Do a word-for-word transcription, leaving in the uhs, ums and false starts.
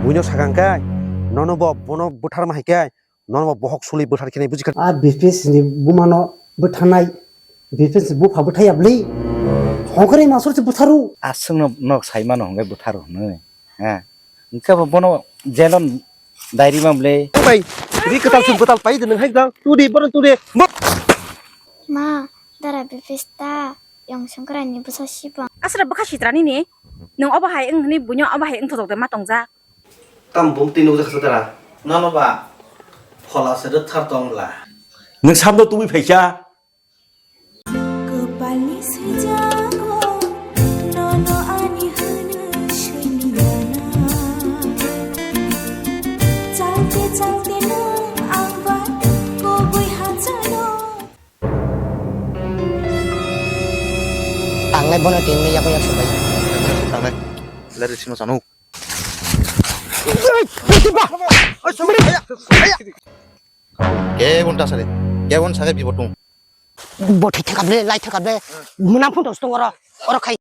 Buino sakang khe, nono bo bono bwtharma hai khe, nono bo bohok suli bwthar khe nai buji kha. A B P S ni bumano bwtharnai, B P S ni bupha bwthai abli. Hongkhorwi masor se bwtharu. Aswkno nok sai mano hwnkhai bwtharu hwnwi. Ha. Hwnkhe bo bono jelon dairi mam le. Bai, ri kwtal sum kwtal pai de nang hai jang. Tudi, bono tudi. Ma, dara bipista, yong songkrai ni bwsa sibang. Asra bwkha sitra nini. Nung obo hai wng hwnwi buino obo hai wng thotok de ma tongjak. Tam bum twi nukjak sa dara. Nono ba, phola se rwthar tong bla. Nung sabno tubui phaisa. Kwpalni swijak o nono ani hwnwi swingyana. Chalte chalte nwng ang bai kubui hachalo. Tangnai bono tinwi yago yak subai. Tangnai. Lari sino sanu. Kebon ta sare. Kebon sare bibo tung. Bo thwi thangkap le, lai thangkap le. Mwnam phun tos tong oro. Oro khai.